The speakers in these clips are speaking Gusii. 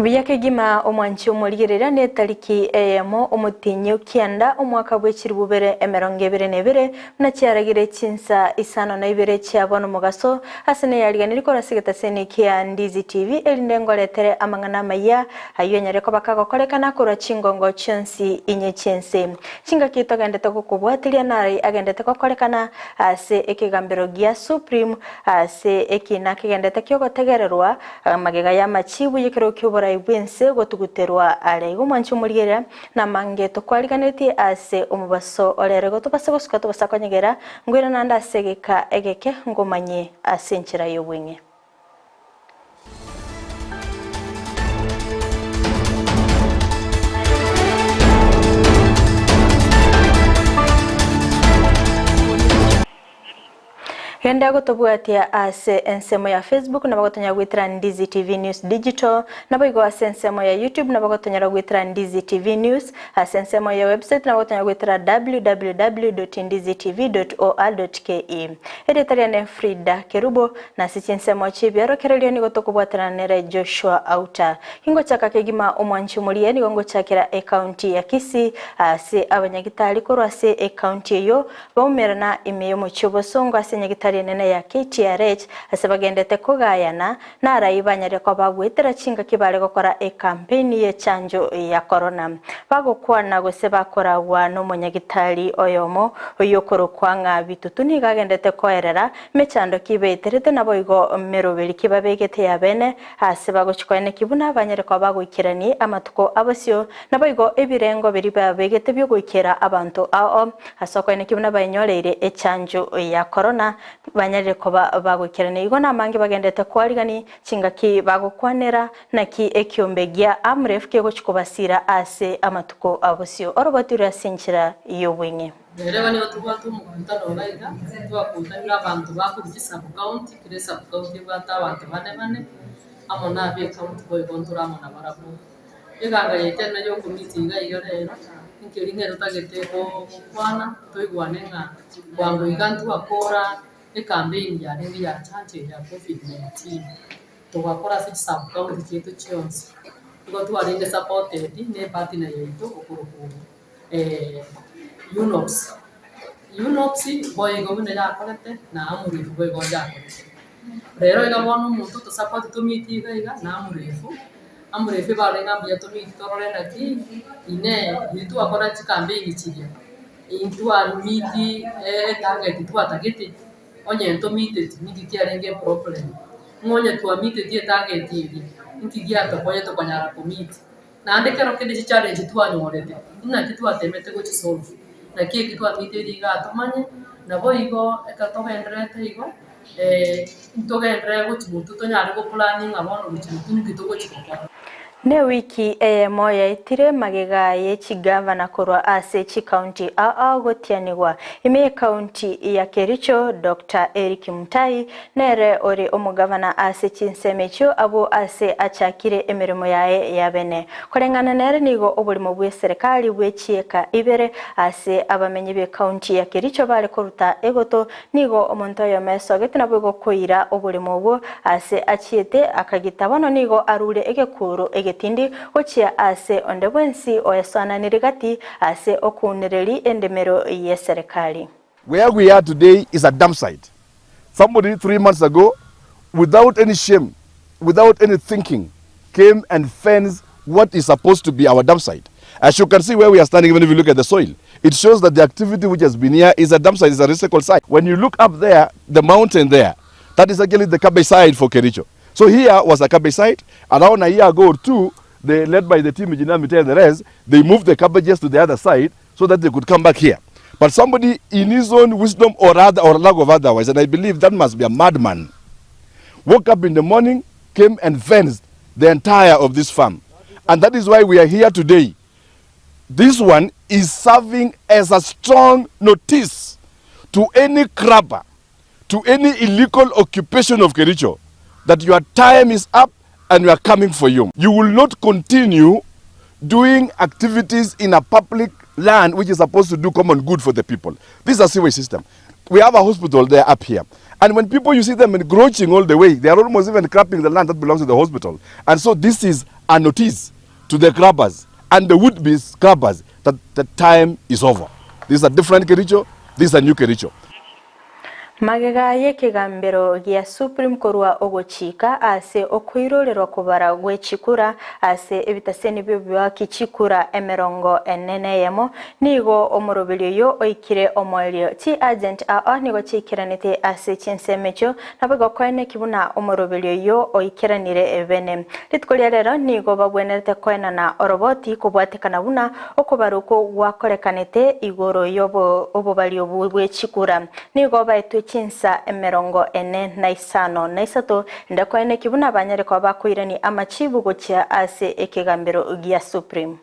Mbuya kegima omwanchi omorigereria netariki eyemo omotienyi o kianda omwaka bwe chilifu bibere emerongo ebere na ebere buna chiaragire chinsa isano na ibere chia bono mogaso ase neyariganirie korwa ase egetaseni kia Ndizi TV erinde ngoretere amang'ana amayia ayio anyare koba kagokorekana korwa chingongo chionsi inye chi'ense. Chingaki togendete gokobwatiria narai agendete gokorekana ase ekegambero gia Supreme ase ekina kegendete kiogotegererwa Amagega y'amachibu y'ekerogo ki'oborai bw'ense gotuguterwa are. Igo mwanche omorigereria namange tokwariganetie ase omobaso orero. Igo tobase gosuka tobasa konyegera, ngoira naende ase egeka egeke ngomanye ase enchera y'obweng'e. Genda gotobwatia ase ensemo ya Facebook nabo gotonyara goetera Ndizi TV News Digital, naboigo ase ensemo ya YouTube nabo gotonyara goetera Ndizi TV News, ase ensemo ya website nabo gotonyara goetera www.ndizitv.or.ke. Erieta riane Frida Kerubo, na ase chinsemo chi'ebiorokererio nigo tokobwaterana nere Joshua Auta. Ingochaka kegima omwanchi omoria nigo ngochakera ecounty ya Kisii ase abanyagitari korwa ase ecounty eyio Baumerana ime y'omochie obosongo ase nyagitari enene ya KTRH ase bagendete kogayana narai banyare koba goetera chingaki bare gokora ekampeini y'echanjo ya korona. Bagokwana gose bakoragwa nomonyagitari oyomo oyio okorokwa ng'a Bitutu nigo agendete koerera mechando ki baeterete naboigo meroberi ki babegete yabene ase bagochi koeneki buna banyare koba bagoikerani amatuko abosio naboigo ebirengo biria babegete biogoikera abanto ao Ase okoenekia buna bainyoreire echanjo ya korona, banyarire koba bagoikerania. Igo namange bagenderete koarigani chingaki bagokwanera naki ekiombe gia Amref kegochi kobasira ase amatuko a bosio. Oroboti rure ase enchera y'obweng'e. Rero iga nigo tobwate omokutano iga iga, twakutanire abanto bakorwa chisub county, kera esub county ebwate abanto bane bane, amo na abe ecounty boigo ntore amo nabarabwo. Eganga yaito ere nayo okomiti iga iga rero, nkeri ng'a totagete gokwana, toigwane ng'a bwango iga ntwakora ecampaign yarenge ya chanjo ya covid 19, togakora ase chisub county chiaito chionsi, nigo twarenge supported na epartner yaito okorokwa UNOPS. UNOPS boigo buna yakorete na AMREF boigo yakorete. Rero iga bono omonto otosupport tomiti iga iga na AMREF, AMREF ebare ng'a mbuya tomiti torore naki inee riria twakora chicampaign chiria, intwamiti etarget twatagete, onye ntomiteti ninki kiarenge eproblem, ng'a onye twamiteti etarget eria, ninki giatokonya tokanyara komit. Naende ekero kende chichallenge twanyorete, inaki twatemete gochisolve, naki eki twamiteire igaa tomanye, naboigo ekero togendererete igo, ntogenderere gochia motwe tonyare goplan ng'a bono gochia motwe ninki togochia gokora. Newiki eyemo yaetire magega ye chigavana korwa ase chikaunti ao ao gotianigwa ime y'ekaunti ya Kericho, Doctor Eric Mutai Nere ore omogavana ase chinsemo echio abwo ase achakire emeremo yaye ya bene. Koreng'ana nere nigo oborimo bw'eserekari bwe chieka ibere ase abamenyi b'ekaunti ya Kericho bare koruta egoto, nigo omonto oyomo esogete naboigo koira oboremo obwo ase achiete akagita bono nigo arure egekuro egetindi gochia ase onde bwensi oesoananiri gati ase okounereri endemero y'eserekari. Where we are today is a dump site. Somebody 3 months ago without any shame, without any thinking came and fenced what is supposed to be our dump site. As you can see where we are standing, even if you look at the soil, it shows that the activity which has been here is a dump site, is a recycle site. When you look up there, the mountain there, that is actually the cabbage site for Kericho. So here was a cabbage site. Around a year ago or two, they led by the team, Engineer Mite and the rest, they moved the cabbages to the other side so that they could come back here. But somebody in his own wisdom or other or lack of otherwise, and I believe that must be a madman, woke up in the morning, came and fenced the entire of this farm. And that is why we are here today. This one is serving as a strong notice to any crabber, to any illegal occupation of Kericho, that your time is up and we are coming for you. You will not continue doing activities in a public land which is supposed to do common good for the people. This is a sewage system. We have a hospital there up here. And when people, you see them encroaching all the way, they are almost even crapping the land that belongs to the hospital. And so this is a notice to the grabbers and the would be grabbers that the time is over. This is a different Kericho, this is a new Kericho. Magega y'ekegambero gia Supreme korwa ogochika ase okoirorerwa kobara gwe chikura ase ebitaseni bi'oboaki chikura emerongo ene neyemo, nigo omoroberi oyo oikire omoerio. Chiagent ao nigo chiaikeranete ase chinsemo echio, Naboigo koeneki buna omoroberi oyio oikeranire bene. Rituko ria rero nigo bagwenerete koenana oroboti kobwatekana buna okobara okwo gwakorekanete igoro y'obobari obwo bwe chikura. Nigo baetwe chinsa emerongo ene na isano na isato inde koeneki buna banyare koba bakoirania amachibu gochia ase ekegambero gia Supreme.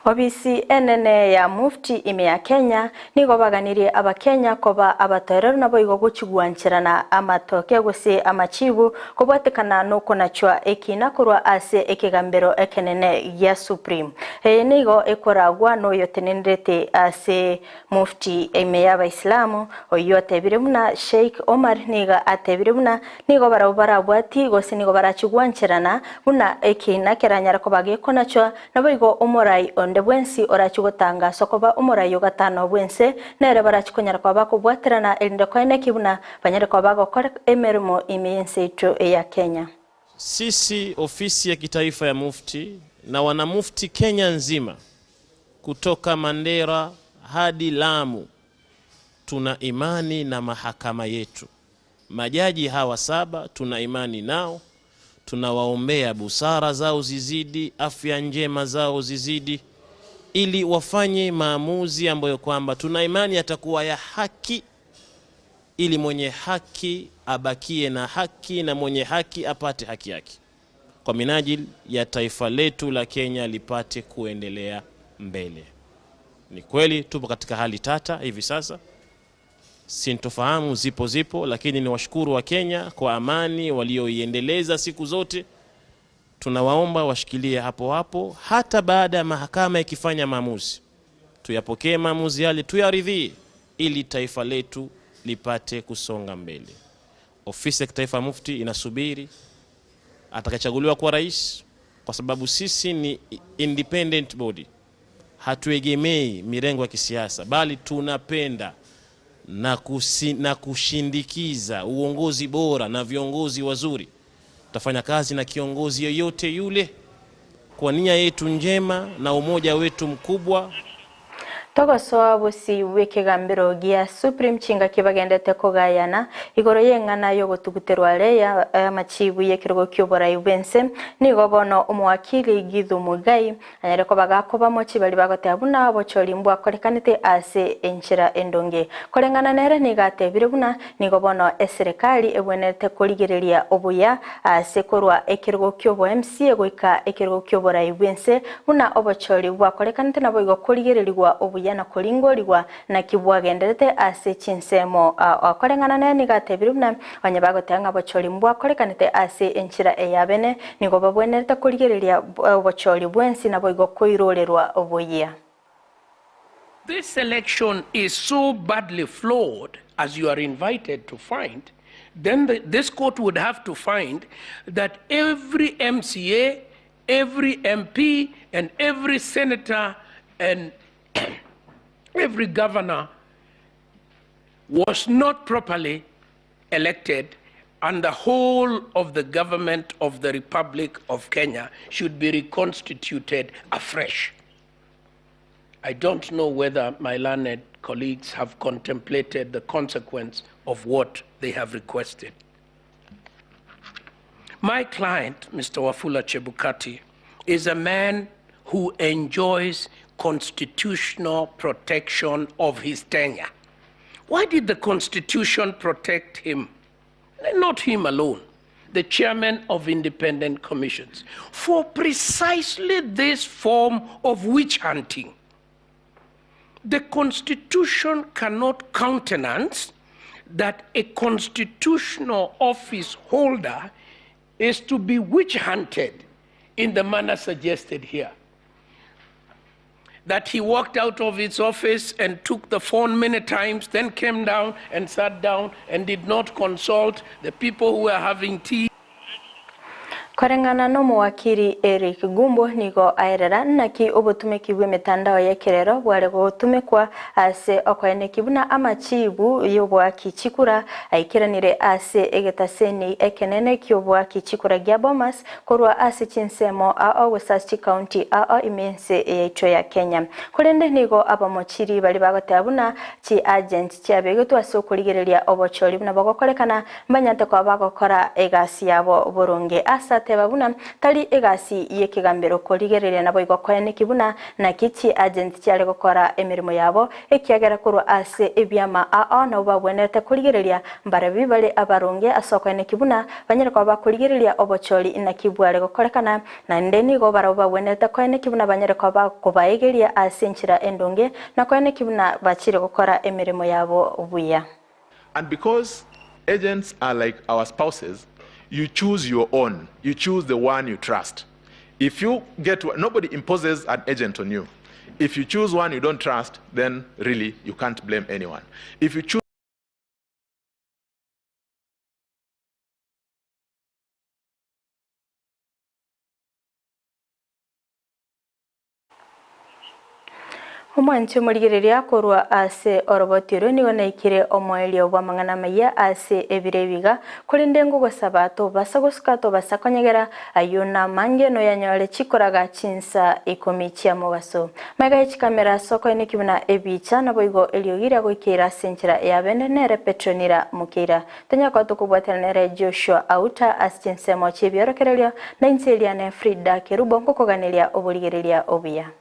Obisi enene ya Mufti ime ya Kenya nigo baganirie abakenya koba abatoereru naboigo gochigwancherana amatoke gose amachibu kobwatekana nokonachwa ekina korwa ase ekegambero ekenene gia Supreme. Eye nigo ekoragwa noyotenenerete ase Mufti ime y'Abaisilamu oyio otebire buna Sheikh Omar nigo atebire buna nigo barabwo barabwati gose nigo barachie gwancherana buna ekiina keranyare koba gekonachwa, naboigo omorai onde bwensi orachie gotangaswa koba omorai o gatano bw'ense nere barachie konyara koba bakobwaterana erinde koeneki buna banyare koba bagokora emeremo ime y'ense yaito ya Kenya. Sisi ofisi ya kitaifa ya Mufti na wanamufti Kenya nzima kutoka Mandera hadi Lamu tuna imani na mahakama yetu. Majaji hawa saba tuna imani nao, tunawaombea busara zao zizidi, afya njema zao zizidi, ili wafanye maamuzi ambayo kwamba tuna imani yatakuwa ya haki, ili mwenye haki abakie na haki na mwenye haki apate haki yake, kwa minajili ya taifa letu la Kenya lipate kuendelea mbele. Ni kweli tupo katika hali tata hivi sasa, sintofahamu zipo zipo, lakini ni washukuru wa Kenya kwa amani walioiendeleza siku zote. Tunawaomba washikilie hapo hapo, hata baada ya mahakama ikifanya maamuzi, tuyapokee maamuzi yale, tuyaridhie, ili taifa letu lipate kusonga mbele. Ofisi ya Kitaifa Mufti inasubiri atakayechaguliwa kuwa rais, kwa sababu sisi ni independent body, hatuegemei mirengo ya kisiasa, bali tunapenda na, na kushindikiza uongozi bora na viongozi wazuri. Tutafanya kazi na kiongozi yoyote yule kwa nia yetu njema na umoja wetu mkubwa. Togosoa bosio bw'ekegambero gia Supreme chingaki bagendete kogayana igoro y'eng'ana y'ogotuguterwa are y'amachibu y'ekerogo ki'oborai bw'ense. Nigo bono omowakili Githu Muigai anyare koba gakobamo chibari bagoteba buna obochori mbwakorekanete ase enchera endonge. Koreng'ana nere nigo atebire buna nigo bono eserekari ebwenerete korigereria obuya ase korwa ekerogo ki'obo MCA goika ekerogo ki'oborai bw'ense buna obochori bwakorekanete naboigo korigererigwa obuya na koringorigwa naki bwagenderete ase chinsemo. Koreng'ana nere nigo atebire buna onye bagoteba ng'a obochori mbwakorekanete ase enchera ey'abene, nigo babwenerete korigereria obochori bwensi naboigo koirorerwa obuya. This election is so badly flawed as you are invited to find, then the, this court would have to find that every MCA, every MP, and every senator and every governor was not properly elected and the whole of the government of the Republic of Kenya should be reconstituted afresh. I don't know whether my learned colleagues have contemplated the consequence of what they have requested. My client, Mr. Wafula Chebukati, is a man who enjoys constitutional protection of his tenure. Why did the Constitution protect him? Not him alone, the chairman of independent commissions, for precisely this form of witch hunting. The Constitution cannot countenance that a constitutional office holder is to be witch hunted in the manner suggested here. That he walked out of his office and took the phone many times, then came down and sat down and did not consult the people who were having tea. Koreng'ana n'omowakiri Eric Gumbo nigo aerera naki obotumeki bw'emetandao y'ekerero bware gotumekwa ase okoeneki buna amachibu y'oboaki chikura aikeranire ase egetaseni ekenene ki'oboaki chikura gia Bomas korwa ase chinsemo ao gose ase chikaunti ao ime ense yaito ya Kenya. Korende nigo abamochiri baria bagoteba buna chiagents chiabegetwe ase okorigereria obochori buna bogokorekana Mbanyate koba bagokora egasi yabo boronge. Ase ateba buna tari egasi y'ekegambero korigereria naboigo koeneki buna naki chiagents chiare gokora emeremo yabo, ekiagera korwa ase ebiama ao nabo bagwenerete korigereria mbarabwo bare abaronge ase okoeneki buna banyare koba bakorigereria obochori naki bware gokorekana, naende nigo barabwo bagwenerete koeneki buna banyare koba bakobaegeria ase enchera endonge na koeneki buna bachire gokora emeremo yabo buya. And because agents are like our spouses, you choose your own, you choose the one you trust. If you get, nobody imposes an agent on you. If you choose one you don't trust, then really you can't blame anyone. If you choose Omwanchi omorigereria korwa ase oroboti oro nigo naikire omoerio bw'amang'ana amayia ase ebiro ebi iga, korende ngogosaba tobasa gosuka tobasa konyegera, ayio namange noyanyore chikoraga chinsa ikomi chia mobaso. Magega ye chikamera ase okoeneki buna ebicha, naboigo eriogi riagoikeire ase enchera ya bene nere Petronila Mukeira. Tonyare koba tokobwatana nere Joshua Auta ase chinsemo chi'ebiorokererio, na inche eriane Frida Kerubo nkokoganeria oborigereria obuya.